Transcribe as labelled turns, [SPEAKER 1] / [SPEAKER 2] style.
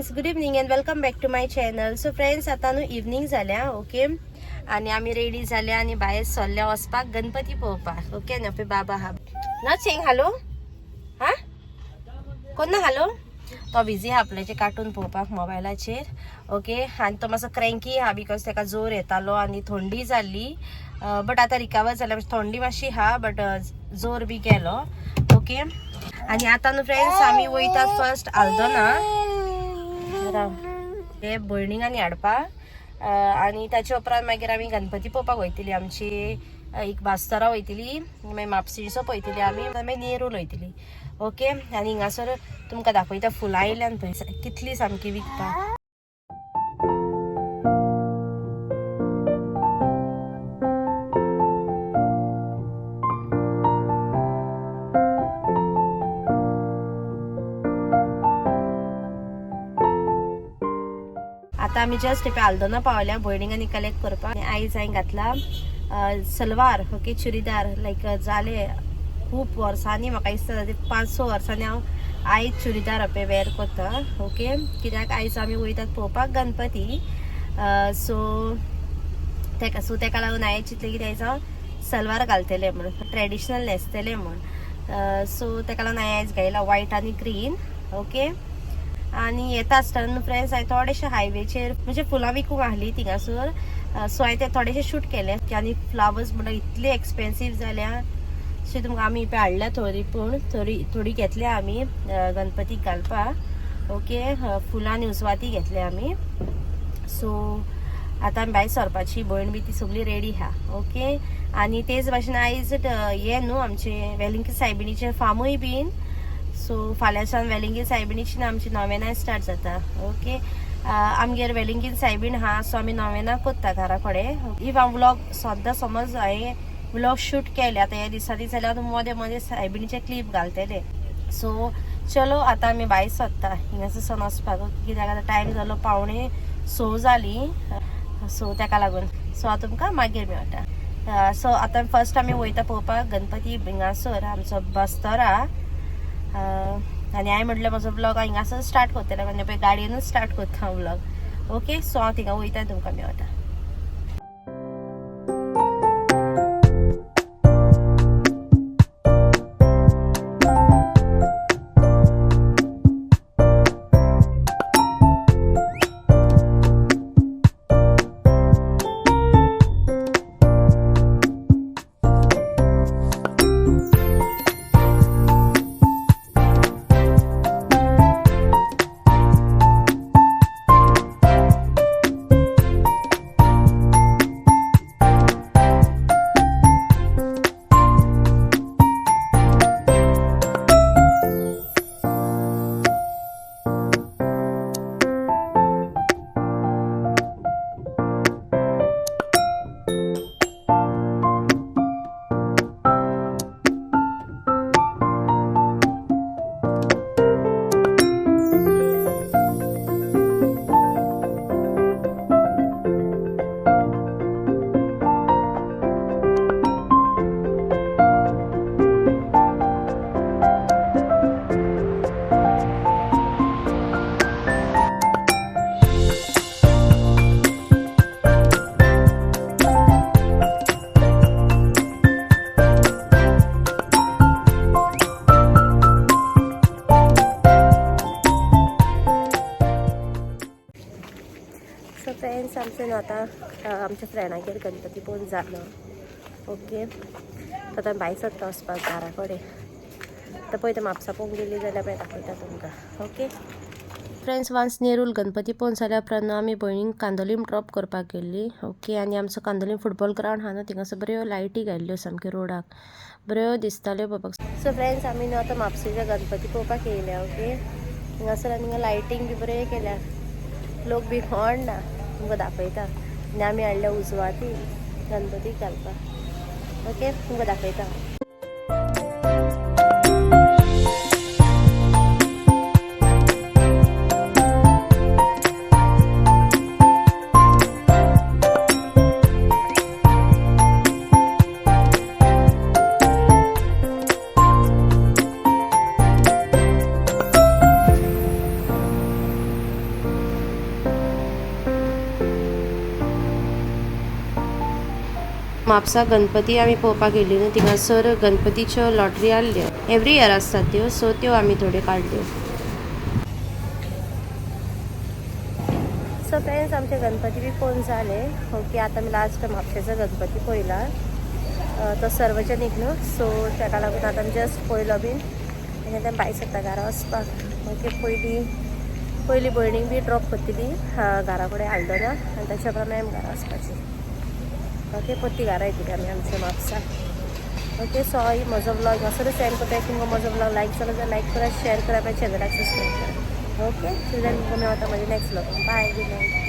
[SPEAKER 1] Guys, good evening and welcome back to my channel. So friends, आता न्हू evening जाल्या. Okay, आनी आमी रेडी जाल्या आनी भायर सरल्या वचपाक गणपती पळोवपाक. ओके, आनी पळय बाबा हा नथिंग. हॅलो, हा कोण ना? हॅलो, तो बिजी आहा आपल्याचे कार्टून पळोवपाक मोबायलाचेर. ओके, आनी तो मातसो क्रँकी आहा because ताका जोर येतालो आनी थंडी जाल्ली, बट आतां रिकवर जाल्या. थंडी मातशी आहा बट जोर बी गेलो. ओके, आनी आतां न्हू फ्रेंड्स आमी वयतात फर्स्ट आल्दोना ते भयणीक आनी हाडपाक, आनी ताचे उपरांत मागीर आमी गणपती पळोवपाक वयतली. आमची एक बास्तरा वयतली, मागीर म्हापशेचो पळयतली आमी, मागीर नेरूल वयतली. ओके, आनी हिंगासर तुमकां दाखयता फुलां आयल्यान पळय कितली सामकी विकपाक. आता आमी जस्ट पे आल्दोना पावल्या भयणीक आनी कलेक्ट करपाक. आनी आयज हांवें घातला सलवार. ओके, चुडीदार लायक जाले खूब वर्सांनी, म्हाका दिसता ते 5-6 वर्सांनी हांव आयज चुडीदार पळय वेर करता. ओके, कित्याक आयज आमी वयतात पळोवपाक गणपती, सो तेका सो तेका लागून हांवें चिंतलें की आयज हांव सलवार घालतलें म्हणून, ट्रेडिशनल न्हेसतलें म्हूण. सो तेका लागून हांवें आयज घायला वायट आनी ग्रीन. ओके, आनी येता आसतना फ्रेंड्स हांवें थोडेशे हायवेचेर म्हणजे फुलां विकूंक आहली थिंगासर, सो हांवें ते थोडेशे शूट केले. आनी फ्लावर्स म्हणल्यार इतले एक्सपेन्सीव जाल्या अशें तुमकां आमी पळय हाडल्या थोडी, पूण थोडी थोडी घेतल्या आमी गणपतीक घालपाक. ओके, फुलां आनी उजवाती घेतल्या आमी. सो आतां आमी भायर सरपाची, भयण बी ती सगळी रेडी आहा. ओके, आनी तेच भाशेन आयज हें न्हू आमचें वेलिंगी सायबिणीचें फार्मूय बीन, सो फाल्यां सावन वेलिंगी सायबिणीची आमची नोवेनाय स्टार्ट जाता. ओके, आमगेर वेलिंगीन सायबीण आहा, सो आमी नोवेना करता घरा कडेन. If हांव व्लॉग सद्दां समज हांवें व्लॉग शूट केले आतां ह्या दिसांनी जाल्यार हांव मदें मदें सायबिणीचे क्लीप घालतले. सो चलो आतां आमी भायर सरता हिंगासर सन वचपाक, कित्याक आतां टायम जालो 5:45 जाली, सो तेका लागून. सो हांव तुमकां मागीर मेळटा. सो आतां फर्स्ट आमी वयता पळोवपाक गणपती हिंगासर आमचो बस्तरा. आनी हांवें म्हटलें म्हजो व्लॉग हिंगासर स्टार्ट करतलें, म्हणजे पळय गाडयेनूच स्टार्ट करता हांव व्लॉग. ओके, सो हांव थिंगा वयता तुमकां मेळटा. सो फ्रेंड्स, आमचें न्हू आतां आमच्या फ्रेंडागेर गणपती पळोवन जालो. ओके, आतां भायर सरता वचपाक घरा कडेन. आतां पळयता म्हापसा पळोवंक गेली जाल्यार मागीर दाखयता तुमकां. Okay friends, once Nerul Ganpati पळोवन जाल्या उपरांत आमी भयणीक कांदोलीम ड्रॉप करपाक गेल्ली. ओके, आनी आमचो कांदोलीम फुटबॉल ग्रावंड आहा न्हू, थिंगासर बऱ्यो लायटी घाल्ल्यो सामक्यो रोडाक, बऱ्यो दिसताल्यो पळोवपाक. सो फ्रेंड्स, आमी न्हू आतां म्हापशेच्या गणपती पळोवपाक येयल्या. ओके, हिंगासर आनी हिंगा लायटींग बी बऱ्यो केल्या, लोक बी कोण ना, तुमकां दाखयता. आनी आमी हाडल्या उजवाती गणपतीक घालपाक. ओके, तुमकां दाखयता. म्हापसा गणपती आमी पळोवपाक गेली न्हू, थिंगासर गणपतीच्यो लॉटरी आहल्यो. एवरी इयर आसतात त्यो, सो त्यो आमी थोड्यो काडल्यो. सो फ्रेंड्स, आमचे गणपती बी पळोवन जाले. ओके, आतां आमी लास्ट म्हापशेचो गणपती पळयला. तो सर्वजनीक न्हू, सो ताका लागून आतां आमी जस्ट पळयलो बीन आनी आतां भायर सरता घरा वचपाक. ओके, पयलीं पयलीं भयणीक बी ड्रॉप करतली घरा कडेन हाडलो ना, आनी ताच्या प्रमाणे आमी घरा वचपाची. ओके, परती घरा येतली आमी आमच्या म्हापसा. ओके, सो ही म्हजो व्लॉग हांगासरूच एंड करता. तुमकां म्हजो व्लॉग लायक जालो जाल्यार लायक करा, शेअर करा, मागीर चॅनलाक सबस्क्रायब करा. ओके, चिल्ड्रन, तुमकां मेळटा म्हजे next vlog. Bye, good night.